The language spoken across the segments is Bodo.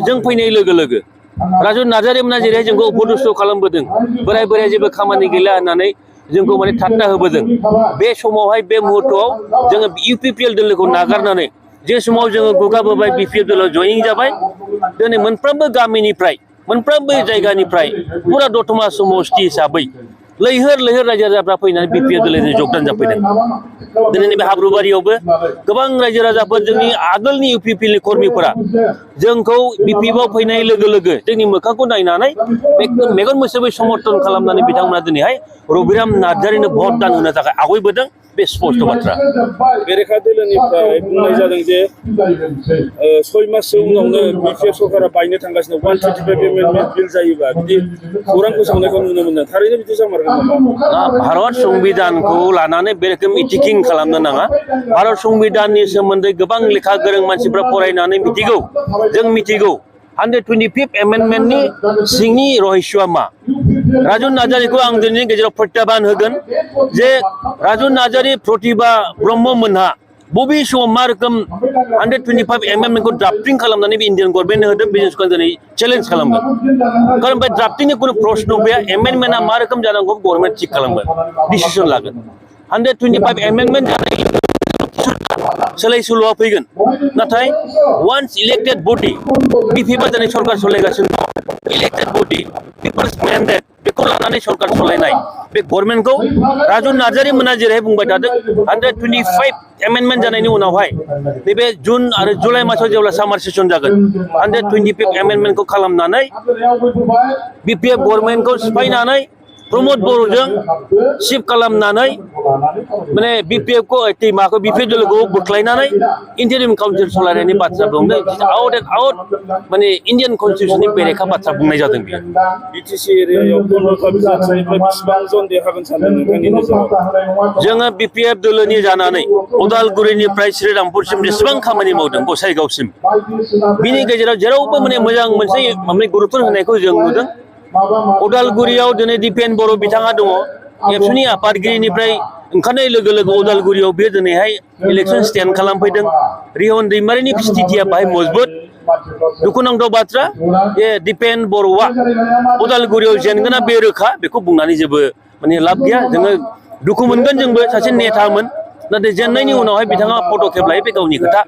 जों फैनाय लोगो लोगो राजन नार्जारि मोना जेरैहाय जोंखौ उपदेश खालामबोदों बोराय बोराय जेबो खामानि गैला होननानै जोंखौ माने थाट्टा होबोदों बे समावहाय बे मुहूर्तआव जोङो UPPL दोलोखौ नागारनानै जे समाव जोङो गुगाबोबाय BPF दोलोआव जयनिं जाबाय दिनै मोनफ्रोमबो गामिनिफ्राय मोनफ्रोमबो जायगानिफ्राय पुरा दतमा समष्टि हिसाबै लैहोर लैहोर रायजो राजाफ्रा फैनानै BPF दोलोजों जगदान जाफैदों दिनैनि बे हाब्रुबारियावबो गोबां रायजो राजाफोर जोंनि आगोलनि UPPL नि कर्मिफोरा जोंखौ BPF आव फैनाय लोगो लोगो जोंनि मोखांखौ नायनानै मेगन मोसेबै समर्थन खालामनानै बिथांमोना दिनैहाय रबिराम नार्जारिनो भट दान होनो थाखाय आवगायबोदों बे स्पष्ट बाथ्रा बेरेखा दोलोनिफ्राय बुंनाय जादों जे 6 माससो उनावनो BPF सरकारा बायनो थांगासिनो 125 एमेन्डमेन्ट बिल जायोबा बिदि खौरां फोसावनायखौ नुनो मोनदों थारैनो बिदि जामारगोन नामा भारत संबिधानखौ लानानै बे रोखोम इथिकिं खालामनो नाङा भारत संबिधाननि सोमोन्दै गोबां लेखा गोरों मानसिफ्रा फरायनानै मिथिगौ जों मिथिगौ 125th एमेन्डमेन्टनि सिंनि रहस्यआ मा राजन नार्जारिखौ आं दिनैनि गेजेराव प्रत्याबान होगोन जे राजन नार्जारि प्रतिभा ब्रह्म मोनहा बबे समाव मा रोखोम 125 एमेन्डमेन्टखौ ड्राफ्टिं खालामनानै इन्डियान गभर्नमेन्टनो होदों बे जिनिसखौ दिनै चेलेन्ज खालामगोन कारण बे ड्राफ्टिंनि कुनु प्रश्न गैया एमेन्डमेन्टआ मा रोखोम जानांगौ गभर्नमेन्ट थिग खालामगोन डिसिसन लागोन 125 एमेन्डमेन्ट जानाय सोलाय सोल'आ फैगोन नाथाय वान्स इलेक्टेड बडि BPF आ दिनै सरकार सलायगासिनो दं इलेक्टेड बडि पिपल्स मेन्डेट बेखौ लानानै सरकार सलायनाय बे गभर्नमेन्टखौ राजन नार्जारि मोना जेरैहाय बुंबाय थादों 125 एमेन्डमेन्ट जानायनि उनावहाय नैबे जुन आरो जुलाइ मासाव जेब्ला सामार सेसन जागोन 125 एमेन्डमेन्टखौ खालामनानै BPF गभर्नमेन्टखौ सिफायनानै प्रमोद बर'जों सिफ खालामनानै माने BPF को माखौ BPF दोलोखौ बोख्लायनानै इन्टारिम काउन्सिल सलायनायनि बाथ्रा बुंदों आउट एन्ड आउट माने इन्डियान कन्स्टिटिउसननि बेरेखा बाथ्रा बुंनाय जादों बेयो BTC एरियायाव 15 बिजाथिनिफ्राय बेसेबां जन देरहागोन सानदों नोंथांनि नोजोराव जोङो BPF दोलोनि जानानै उदालगुरिनिफ्राय श्रीरामपुरसिम जेसेबां खामानि मावदों गसाइगावसिम बिनि गेजेराव जेरावबो माने मोजां मोनसे गुरुत्व होनायखौ जों नुदों उदालगुरियाव दिनै दिपेन बर' बिथाङा दङ एबसुनि आफादगिरिनिफ्राय ओंखारनाय लोगो लोगो उदालगुरियाव बे दिनैहाय इलेक्सन स्टेन्ड खालामफैदों रिहन दैमारिनि स्थितिया बाहाय मजबुत दुखुनांथाव बाथ्रा जे दिपेन बर'आ उदालगुरियाव जेनगोना बे रोखा बेखौ बुंनानै जेबो माने लाब गैया जोङो दुखु मोनगोन जोंबो सासे नेतामोन नाथाय जेननायनि उनावहाय बिथाङा पदक्षेप लायो बे गावनि खोथा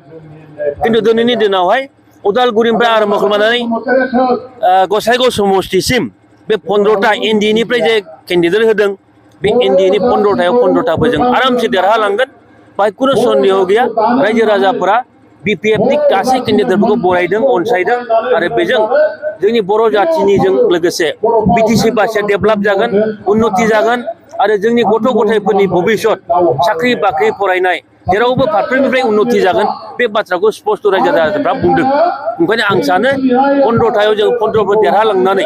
खिन्थु दिनैनि दिनावहाय उदालगुरिनिफ्राय आरम्भ खालामनानै गसाइगाव समष्टिसिम बे 15टा NDA-निफ्राय जे केन्डिडेट होदों बे NDA-नि 15टायाव 15टाबो जों आरामसे देरहालांगोन बाहाय खुनु सन्देह गैया रायजो राजाफोरा BPF-नि गासै केन्डिडेटफोरखौ बरायदों अनसायदों आरो बेजों जोंनि बर' जाथिनिजों लोगोसे BTC भाषाया डेभेलप जागोन उन्नति जागोन आरो जोंनि गथ' गथायफोरनि भबिष्यत साख्रि बाख्रि फरायनाय जेरावबो फारफ्रोमनिफ्राय उन्नति जागोन बे बाथ्राखौ स्पष्ट रायजो राजाफ्रा बुंदों ओंखायनो आं सानो 15टायाव जों 15फोर देरहालांनानै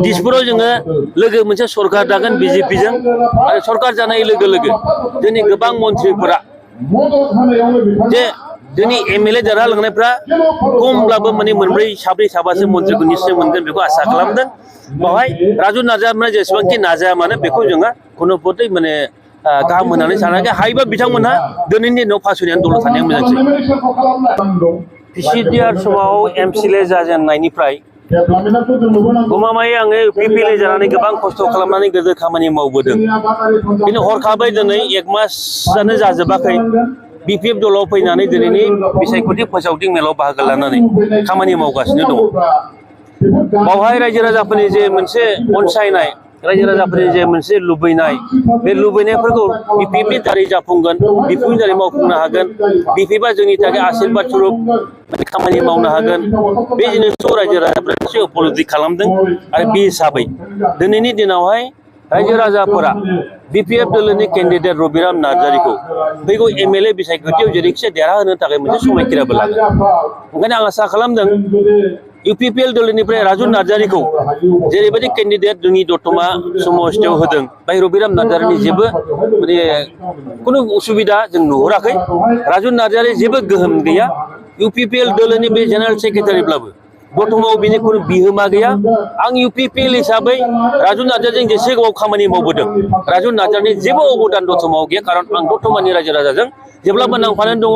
दिसपुराव जोङो लोगो मोनसे सरकार दागोन BJP-जों आरो सरकार जानाय लोगो लोगो जोंनि गोबां मन्थ्रिफोरा जे जोंनि MLA देरहालांनायफ्रा खमब्लाबो माने मोनब्रै साब्रै साबासो मन्थ्रिखौ निश्चय मोनगोन बेखौ आसा खालामदों बावहाय राजन नार्जारिया जेसेबांखि नाजाया मानो बेखौ जोङो खुनु पथै माने गाहाम होननानै सानाखै हायोबा बिथांमोनहा दिनैनि दिनाव फासयनानै दल थानाया मोजांसै PCDR समाव MCLA जाजेननायनिफ्राय गमामायै आङो UPPL जानानै गोबां खस्थ' खालामनानै गोदो खामानि मावबोदों खिन्थु हरखाबै दिनै 1 मासआनो जाजोबाखै BPF दलाव फैनानै दिनैनि बिसायख'थि फोसावदिं मेलाव बाहागो लानानै खामानि मावगासिनो दङ बावहाय रायजो राजाफोरनि जे मोनसे अनसायनाय रायजो राजाफोरनि जे मोनसे लुबैनाय बे लुबैनायफोरखौ BPF-नि दारै जाफुंगोन BPF-नि दारै मावफुंनो हागोन BPF-आ जोंनि थाखाय आशीर्बाद स्वरुप खामानि मावनो हागोन बे जिनिसखौ रायजो राजाफोरा एसे उपलब्धि खालामदों आरो बे हिसाबै दिनैनि दिनावहाय रायजो राजाफोरा BPF दोलोनि केन्डिडेट रबिराम नार्जारिखौ फैगौ MLA बिसायख'थियाव जेरैखिजाया देरहाहोनो थाखाय मोनसे समायखिराबो लागोन ओंखायनो आं आसा खालामदों UPPL दोलोनिफ्राय राजन नार्जारिखौ जेरैबायदि केन्डिडेट जोंनि दतमा समष्टियाव होदों बाय रबिराम नार्जारिनि जेबो माने खुनु उसुबिदा जों नुहुराखै राजन नार्जारि जेबो गोहोम गैया UPPL दोलोनि बे जेनेरेल सेक्रेटारिब्लाबो दतमायाव बिनि खुनु बिहोमा गैया आं UPPL हिसाबै राजन नार्जारिजों जेसे गोबाव खामानि मावबोदों राजन नार्जारिनि जेबो अबदान दतमायाव गैया खारन आं दतमानि रायजो राजाजों जेब्लाबो नांफानानै दङ